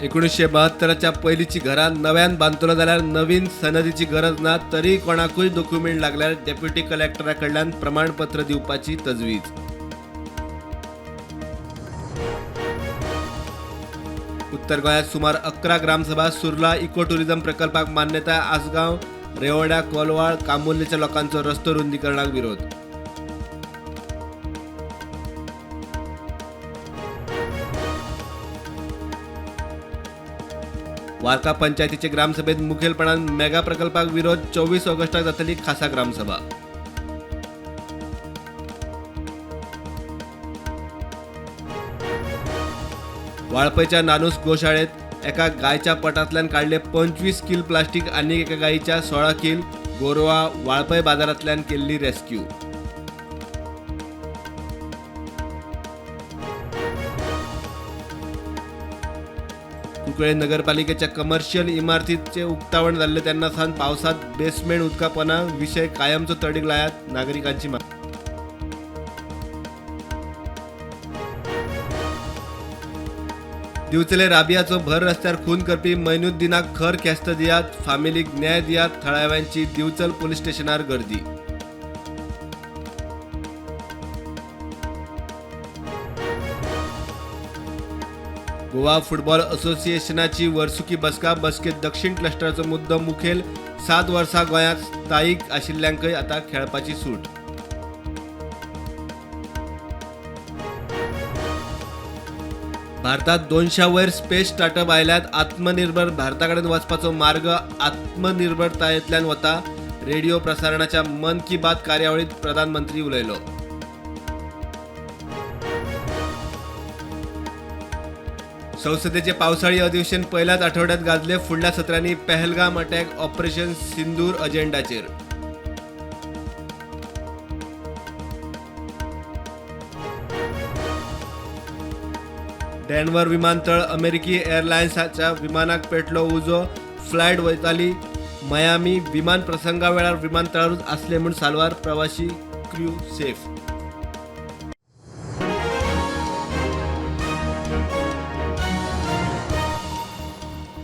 1972च्या पयलींची घरां नव्यान बांदतलो जाल्यार नवीन सनदीची गरज ना, तरी कोणाकूय डॉक्युमेंट लागल्यार डेप्युटी कलेक्टरा कडल्यान प्रमाणपत्र दिवपाची तजवीज. उत्तर गोंयांत सुमार 11 ग्रामसभा सुर्ला इको टुरिझम प्रकल्पाक मान्यताय. आसगांव, रेवोड्या, कोलवाळ, कामुर्लेच्या लोकांचो रस्तो रुंदीकरणाक विरोध. वार्का पंचायतीचे ग्रामसभेत मुखेलपणान मेगा प्रकल्पाक विरोध. 24 ऑगस्टाक जातली खासा ग्रामसभा. वाळपयच्या नानूस गोशाळेत एका गायच्या पटांतल्यान काडले 25 कील प्लास्टीक आनी एका गायच्या 16 कील गोरवा. वाळपय बाजारांतल्यान केल्ली रेस्क्यू. कुंकळे नगरपालिकेच्या कमर्शियल इमारतीचे उक्तावण जाल्ले तेन्ना सावन पावसात बेसमेंट उदकापना विशय कायमचो तडीक लायात नागरिकांची मागणी. दिवचले राबियाचो भर रस्त्यार खून करपी मैनुद्दीनाक खर ख्यास्त दियात, फामिलीक न्याय दियात, थळाव्यांची दिवचल पोलीस स्टेशनार गर्दी. गोवा फुटबॉल असोसिएशनाची वर्सुकी बसका. बसकेत दक्षिण क्लस्टराचो मुद्दो मुखेल. 7 वर्सां गोंयांत स्थायीक आशिल्ल्यांकय आतां खेळपाची सूट. भारतात 200 वयर स्पेस स्टार्टअप आयल्यात. आत्मनिर्भर भारताकडेन वचपाचो मार्ग आत्मनिर्भरतायेंतल्यान वता. रेडिओ प्रसारणाच्या मन की बात कार्यावळीत प्रधानमंत्री उलयलो. संसदेचे पावसाळी अधिवेशन पयल्याच आठवड्यात गाजले. फुडल्या सत्रांनी पहलगाम अटॅक, ऑपरेशन सिंदूर अजेंडाचेर. डॅनवर विमानतळ अमेरिकी एअरलायन्साच्या विमानाक पेटलो उजो. फ्लायट वयताली मयामी. विमान प्रसंगा वेळार विमानतळारूच आसले म्हूण साल्वार प्रवाशी क्रू सेफ.